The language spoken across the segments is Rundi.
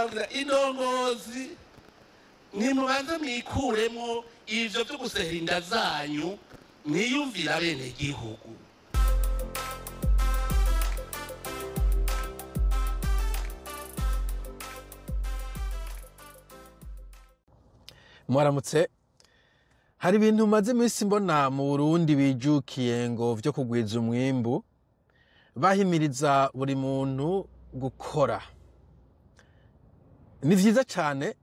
Ndababwira indongozi, nimubanze mwikuremo ivyo vyo gusehera inda zanyu, mwiyumvira bene gihugu. Mwaramutse. Hari ibintu maze iminsi mbona mu Burundi bijukiye ngo vyo kugwiza umwimbu, bahimiriza buri muntu gukora. Ni vyiza cane,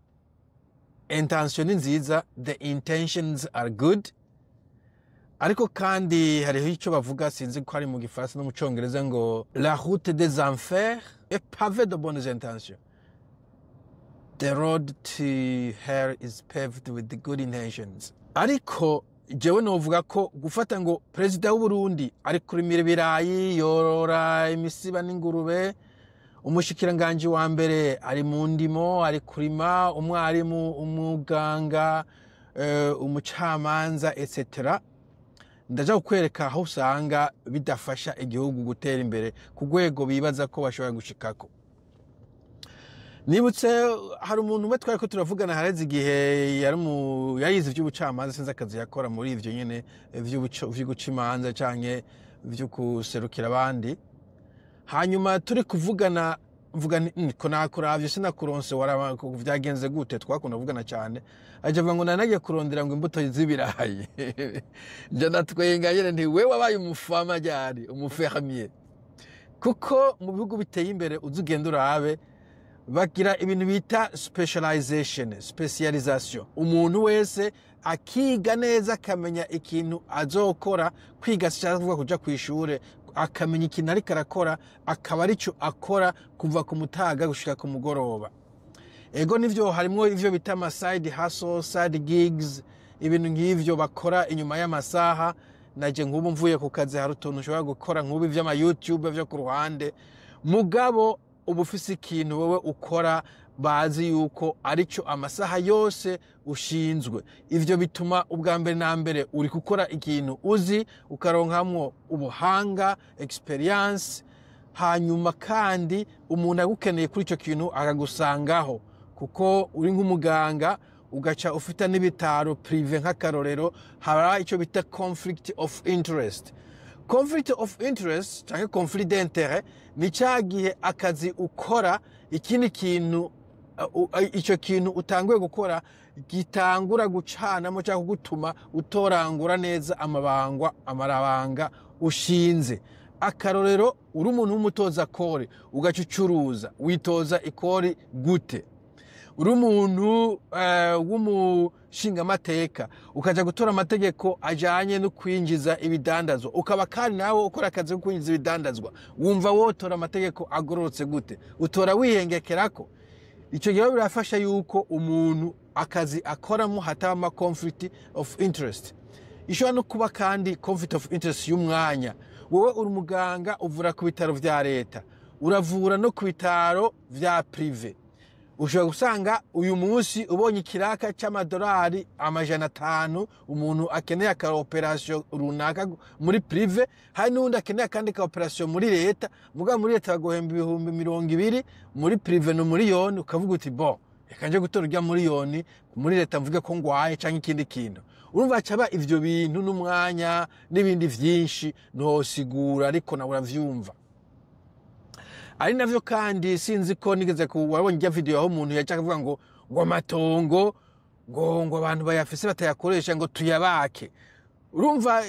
intention ni nziza, the intentions are good, ariko kandi hariho ico bavuga, sinzi ko ari mu gifaransa no mu congereza, ngo la route des enfers est pavée de bonnes intentions. The road to hell is paved with the good intentions. Ariko jewe novuga ko gufata ngo perezida w'Uburundi ari kurimira ibirayi, yorora imisiba n'ingurube, umushikiranganji wa mbere ari mu ndimo ari kurima, umwarimu, umuganga, umucamanza, etc. Ndaja kukwereka aho usanga bidafasha igihugu gutera imbere ku rwego bibaza ko bashobora gushikako. Nibutse hari umuntu umwe twari ko turavugana hareze igihe, yarize ivy'ubucamanza, sinzi akazi yakora muri ivyo nyene vyo guca imanza canke vyo guserukira abandi. Hanyuma turi kuvugana mvuga nti, ko nakuravye sinakuronse, waraba ko vyagenze gute? Twakunda kuvugana cyane. Aje avuga ngo nanagiye kurondera ngo imbuto z'ibirayi. Nje ndatwenga nyene nti wewe wabaye umufama ryari, umufermier? Kuko mu bihugu biteye imbere uzi ugenda urabe bagira ibintu bita specialization, specialisation. Umuntu wese akiga neza akamenya ikintu azokora. Kwiga si kuvuga kuja kw'ishure, akamenya ikintu ariko arakora, akaba arico akora kuva ku mutaga gushika ku mugoroba. Ego nivyo, harimwo ivyo bita ama side hustle, side gigs, ibintu nk'ivyo bakora inyuma y'amasaha. Naje nk'ubu mvuye ku kazi hari utuntu ushobora gukora nk'ubu ivy'ama YouTube vyo ku ruhande, mugabo uba ufise ikintu wewe ukora bazi yuko arico amasaha yose ushinzwe. Ivyo bituma ubwa mbere na mbere uri gukora ikintu uzi, ukaronkamwo ubuhanga, experience. Hanyuma kandi umuntu agukeneye kuri ico kintu akagusangaho, kuko uri nk'umuganga ugaca ufita n'ibitaro privé nk'akarorero, haba ico bita conflict of interest. Conflict of interest canke conflit d'intérêt ni ca gihe akazi ukora ikindi kintu, ico kintu utanguye gukora gitangura gucanamo cyangwa kugutuma utorangura neza amarabanga ushinze. Akarorero, uri umuntu w'umutoza kori ugaca ucuruza, witoza ikori gute? Uri umuntu w'umushingamateka ukaja gutora amategeko ajanye no kwinjiza ibidandazwa, ukaba kandi nawe ukora akazi ko kwinjiza ibidandazwa, wumva wotora amategeko agororotse gute? Utora wihengekerako? Ico gihe birafasha yuko umuntu akazi akoramo hataba conflict of interest. Ishobora no kuba kandi conflict of interest y'umwanya. Wowe uri umuganga, uvura ku bitaro vya leta, uravura no ku bitaro vya privé. Ushobora gusanga uyu munsi ubonye ikiraka c'amadolari 500, umuntu akeneye aka operation runaka muri privé, hari n'undi akeneye akandi ka operation muri leta, mugabo muri leta baguhemba 20,000, muri privé ni miliyoni. Ukavuga uti bon, reka nje gutora urya miliyoni muri leta mvuge ko ngwaye canke ikindi kintu. Urumva caba ivyo bintu n'umwanya n'ibindi vyinshi ntosigura, ariko nawe uravyumva. Ari navyo kandi sinzi ko nigeze ku wabonye ijya video aho umuntu yaca avuga ngo amatongo ngo abantu bayafise batayakoresha ngo tuyabake. Urumva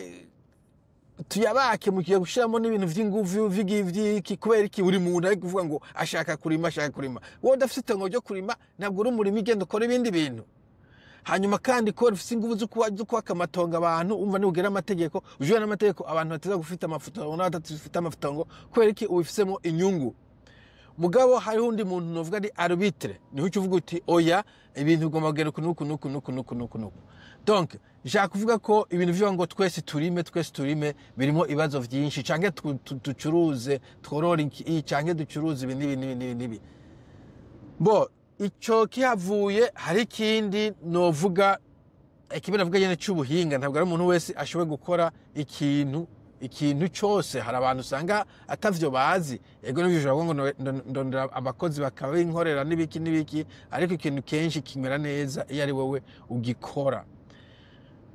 tuyabake mugiye gushiramo n'ibintu vy'inguvu vy'iki, kubera iki buri muntu ari kuvuga ngo ashaka kurima, ashaka kurima? Wowe udafise itongo ryo kurima ntabwo uri umurimi, genda ukora ibindi bintu. Hanyuma kandi ko ufise inguvu zo kwaka amatongo abantu, umva nugera amategeko ujura n'amategeko, abantu bateza gufita amafoto n'abatafite amatongo, kubera iki ubifisemo inyungu? Mugabo hariho undi muntu novuga ari arbitre, niho uca uvuga uti oya, ibintu bigomba kugenda uku nuku nuku nuku nuku nuku nuku. Donc nshaka kuvuga ko ibintu vyo ngo twese turime, twese turime birimo ibibazo vyinshi, canke ducuruze, tworore iki, canke ducuruze ibi n'ibi n'ibi n'ibi n'ibi. Bo ico kihavuye hari ikindi novuga, ikindi navuga nyene c'ubuhinga. Ntabwo ari umuntu wese ashoboye gukora ikintu. Ikintu cyose hari abantu usanga atavyo bazi. Ego, nivyo, ushobora kuvuga ngo ndondera abakozi bakabinkorera n'ibiki n'ibiki, ariko ikintu kenshi kimera neza iyo ari wowe ugikora.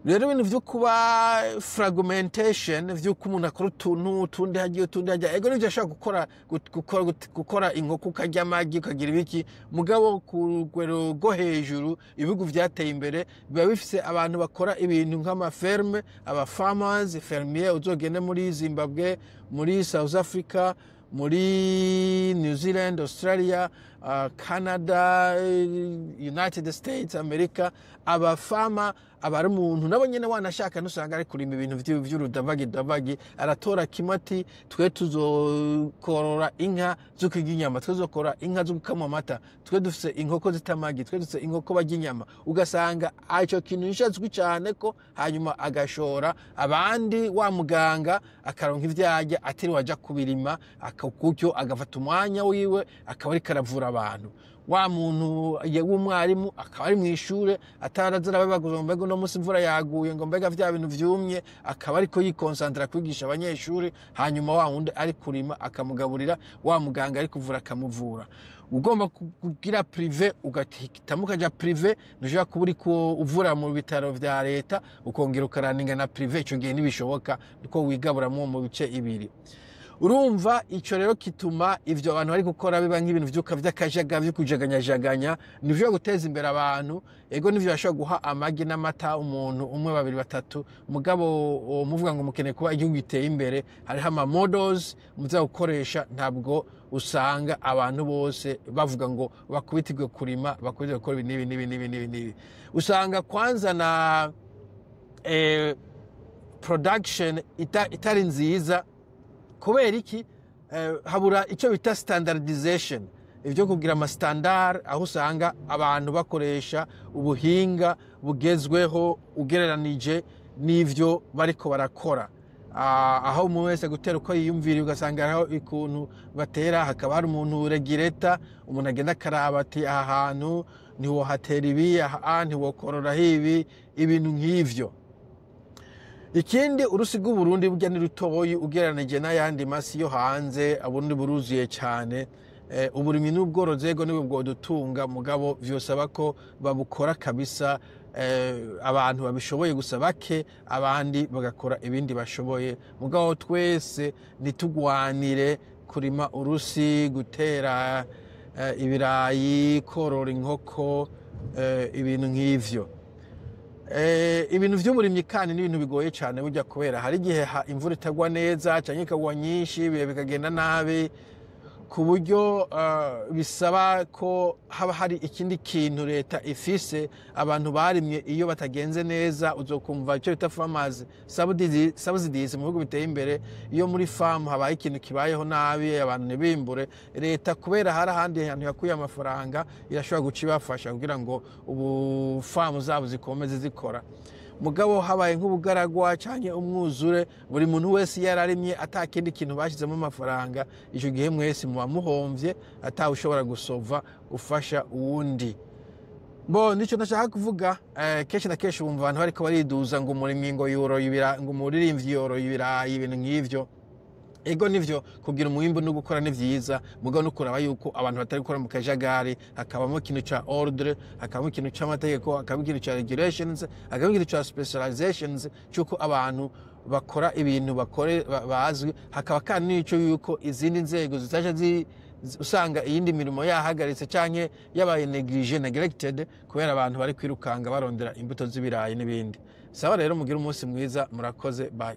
Rero ibintu vyo kuba fragmentation, vy'uko umuntu akora utuntu utundi hagiye, utundi hajya, ego nivyo, ashobora gukora inkoko, ukarya amagi, ukagira ibiki, mugabo ku rugero rwo hejuru ibihugu vyateye imbere biba bifise abantu bakora ibintu nk'ama ferme, aba farmers, fermier. Uzogende muri Zimbabwe, muri South Africa, muri New Zealand, Australia, Canada, United States, America, aba farmer aba ari umuntu nabo nyene wanashaka ntusanga ari kurima ibintu vy'urudavagidavagi. Aratora kimwe ati: "Twe tuzokorora inka zo kurya inyama, twe tuzokorora inka zo gukama amata, twe dufise inkoko zita amagi, twe dufise inkoko barya inyama." Ugasanga ico kintu nishazwi cane ko hanyuma agashora abandi, wa muganga akaronka ivyo arya atiriwe aja kubirima, gutyo agafata umwanya wiwe akaba ariko aravura abantu, wa muntu w'umwarimu akaba ari mw'ishure ataraza arababaguza ngo mbega uno munsi imvura yaguye, ngo mbega vya bintu vyumye, akaba ariko yikonsantara kwigisha abanyeshuri. Hanyuma wa wundi ari kurima akamugaburira, wa muganga ari kuvura akamuvura. Ugomba kugira privé, ugahitamo ukaja privé. Ntushobora kuba uriko uvura mu bitaro vya leta ukongera ukaraninga na privé. Ico gihe ntibishoboka ko wigaburamwo mu bice ibiri. Urumva ico rero kituma ivyo abantu bari gukora biba nk'ibintu vyuka vy'akajaga, vyo kujaganyajaganya. Nivyo guteza imbere abantu, ego nivyo, bashobora guha amagi n'amata umuntu umwe, babiri, batatu, mugabo uwo muvuga ngo mukeneye kuba igihugu giteye imbere, hariho ama models muza gukoresha. Ntabwo usanga abantu bose bavuga ngo bakubitirwe kurima, bakubitirwe gukora ibi n'ibi n'ibi n'ibi n'ibi n'ibi. Usanga kwanza na production itari nziza. Kubera iki? Habura icyo bita standardization, ibyo kugira ama standard, aho usanga abantu bakoresha ubuhinga bugezweho ugereranije n'ivyo bariko barakora. Aho umuntu wese gutera uko yiyumvira, ugasanga hariho ukuntu batera, hakaba hari umuntu regulator, umuntu agenda akaraba ati: "Aha hantu ntiwohatera ibi, aha ntiwokororaho ibi," ibintu nk'ivyo. Ikindi, urusi rw'Uburundi burya ni rutoyi ugereranije n'ayandi masi yo hanze. Uburundi buruzuye cyane. Uburimyi n'ubworozi, ego nibwo bwodutunga, mugabo vyosaba ko babukora kabisa abantu babishoboye gusa bake, abandi bagakora ibindi bashoboye, mugabo twese ntitugwanire kurima urusi, gutera ibirayi, korora inkoko, ibintu nk'ivyo. Ibintu vy'uburimyi kandi ni ibintu bigoye cyane burya, kubera hari igihe imvura itagwa neza canke ikagwa nyinshi, ibihe bikagenda nabi, ku buryo bisaba ko haba hari ikindi kintu leta ifise. Abantu barimye iyo batagenze neza, uzokumva icyo bita farmers subsidies mu bihugu biteye imbere. Iyo muri farm habaye ikintu kibayeho nabi, abantu ntibimbure, leta kubera hari ahandi hantu yakuye amafaranga irashobora guca ibafasha kugira ngo ubu farm zabo zikomeze zikora. Mugabo habaye nk'ubugaragwa canke umwuzure, buri muntu wese yararimye ata kindi kintu bashyizemo amafaranga, ico gihe mwese muba muhomvye, atawe ushobora gusova gufasha uwundi. Bo nico nashaka kuvuga. Kenshi na kenshi wumva abantu bariko bariduza ngo umurimyi ngo yoroye ibirayi, ngo umuririmbyi yoroye ibirayi, ibintu nk'ivyo. Ego nivyo, kugira umwimbu no gukora ni vyiza, mugabo no kuraba yuko abantu batari gukora mu kajagari, hakabamo ikintu ca ordre, hakabamo ikintu c'amategeko, hakabamo ikintu ca regulations, hakabamo ikintu ca specializations, c'uko abantu bakora ibintu bakore bazwi, hakaba kandi n'ico yuko izindi nzego zitaja usanga iyindi mirimo yahagaritse canke yabaye négligé, neglected, kubera abantu bari kwirukanga barondera imbuto z'ibirayi n'ibindi. Sawa rero, mugire umunsi mwiza, murakoze, bye.